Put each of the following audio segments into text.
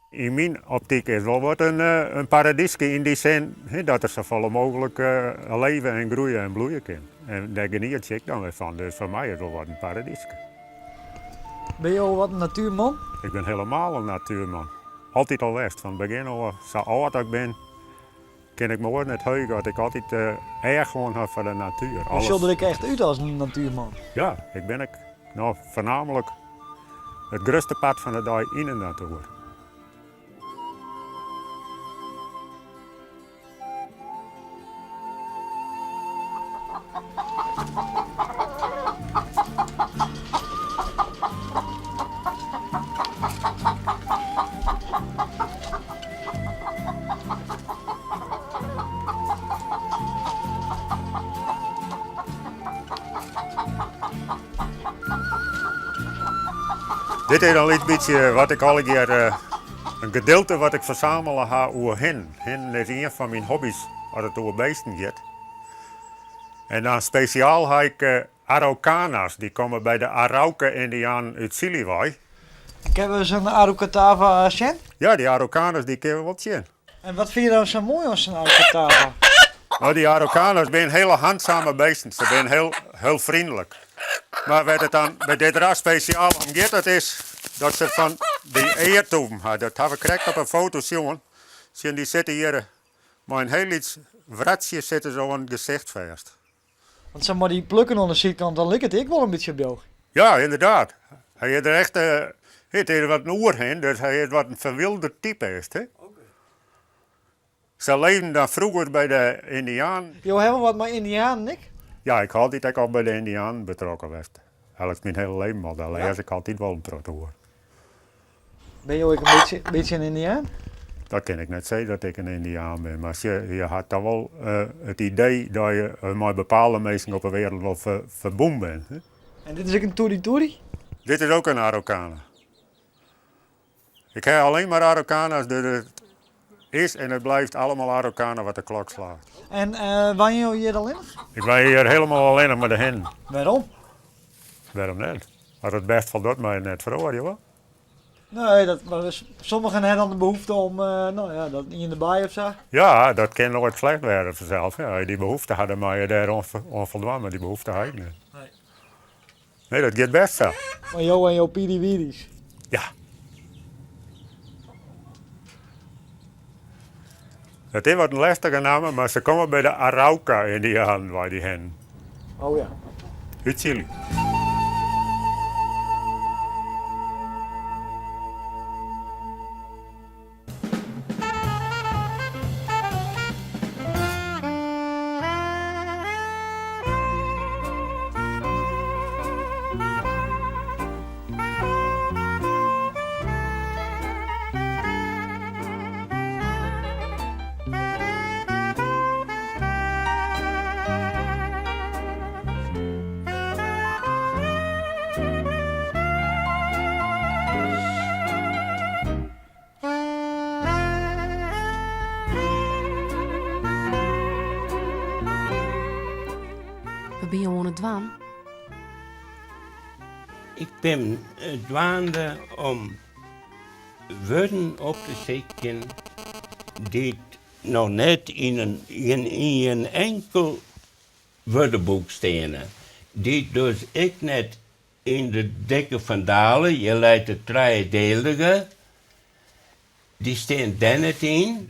Yn myn optyk is wol wat in paradyske yn dy sin dat der safolle mooglik leve en groeie en bloeie kin. En dêr genietsje ik dan wer fan, dus foar my is wol wat in paradyske. Binne jo wat in natuerman? Ik bin helemaal in natuerman. Altyd al west, fan it begjin ôf. Sa âld as ik bin, kin ik my oars net heuge dat ik altyd each hân ha foar de natuer. Jo sjogge der ek echt út as in natuerman. Ja, ik bin ek no foarnaamlik it grutste part fan de dei yn de natuer. Dit is in lyts bytsje wat ik allegear, in gedeelte wat ik fersamele ha oer hinnen. Hinnen is ien fan myn hobby's as it oer beesten giet. En dan spesjaal ha ik Araucana's, dy komme by de Arauca-Yndianen út Sily wei. Kinne we sa'n Araucatava sjen? Ja, dy Araucana's dy kinne we wol sjen. En wat fine je dan sa moai oan sa'n Araucatava? No, dy Araucana's binne hiele handsame beesten. Se binne hiel, hiel frjindlik. Mar wêr't it dan by dit ras spesjaal om giet, dat is dat se fan dy eartoeven ha. Dat ha we krekt op in foto sjoen. Sjen, dy sitte hjir mei in hiel lyts wratsje sitte se oan it gesicht fêst. Want sa mei dy plukken oan de sydkant, dan liket it ek wol in bytsje op jo. Ja, ynderdaad. Hy is der echt, it is wat in oerhin, dus hy is wat in ferwylde type is it, hè. Se leefden dan froeger by de Yndianen. Jo hawwe wat mei Yndianen ek? Ja, ik ha altyd ek al by de Yndianen betrokken west. Eigentlik myn hiele leven al, dêr lês ik altyd wol in protte oer. Binne jo ek in bytsje, bytsje in Yndiaan? Dat kin ik net sizze dat ik in Yndiaan bin, mar sjoch, je ha toch wol it idee dat je mei bepaalde minsken op 'e wereld wol ferbûn binne. En dit is ek in Turi Turi? Dit is ook in Araucana. Ik ha allinne mar Araucana's, dus it is en it bliuwt allegear Araucana wat de klok slacht. En wenje jo hjir allinnich? Ik wenje hjir hielendal allinnich mei de hinnen. Wêrom? Wêrom net? As it bêst foldocht mei it net feroarje wol. Nee, dat, mar sommigen ha dan de behoefte om, no ja, dat ien derby of sa. Ja, dat kin noait slecht wêze fansels. Ja, as je dy behoefte ha, dan moatte je dêr oan foldwaan, mar dy behoefte ha ik net. Nee. Nee, dat giet bêst sa. Mar jo en jo pidi-widis? Ja. It is wat in lestige namme, mar se komme by de Arauca-Yndianen wei, dy hinnen. Oh ja. Út Sily. Wat binne jo oan it dwaan? Ik bin dwaande om wurden op te sykjen dy't noch net yn ien inkel wurdeboek steane, dy't dus ek net Yn de Dikke Van Dale, hjir leit de trijedielige, dy stean dêr net yn.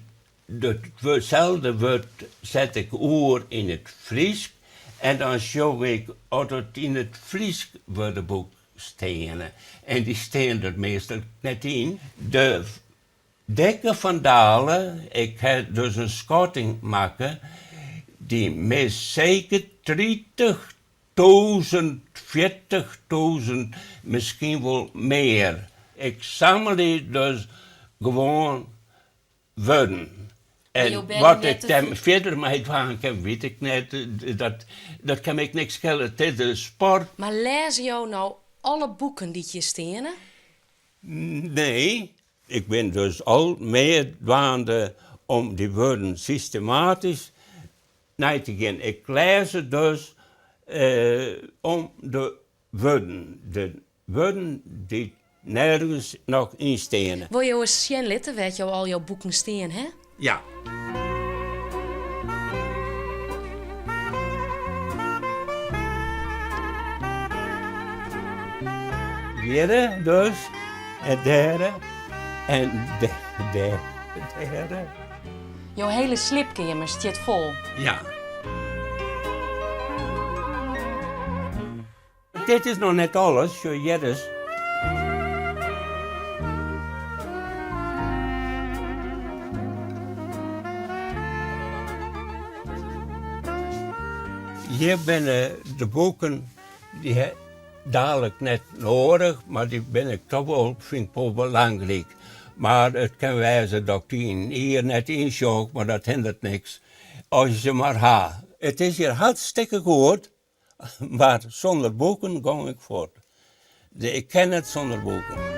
Datselde wurd set ik oer yn it Frysk en dan sjoch ik oft it yn it Frysk wurdeboek steane. En dy stean der meastal net yn. De Dikke Van Dale, ik ha dus in skatting makke, dy mist seker 30 tûzen, 40.000, miskien wol mear. Ik sammelje dus gewoan wurden. En wat ik dêr fierder mei dwaan kin, wit ik net. Dat, dat kin my ek niks skele. It is de sport. Mar lêze jo no alle boeken dy't hjir steane? Nee, ik bin dus al mear dwaande om dy wurden systematysk nei te gean. Ik lês it dus om de wurden, de wurden dy't Nergens noch yn steane. Wolle jo ris sjen litte wêr't jo al jo boeken stean ha? Ja. Hjirre dus, en dêre, en dêre, dêre. Jo hele sliepkeamer stiet fol. Ja. Dit is noch net alles, sjoch hjir ris. Hjir binne de boeken, dy ha dalik net noadich, mar dy bin ik toch wol, fyn ik wol belangryk. Mar it kin wêze dat ik dy yn in jier net ynsjoch, mar dat hinderet niks. As je se mar ha. It is hjir hartstikke goed. Mar sûnder boeken gong ik fuort. Ik kin net sûnder boeken.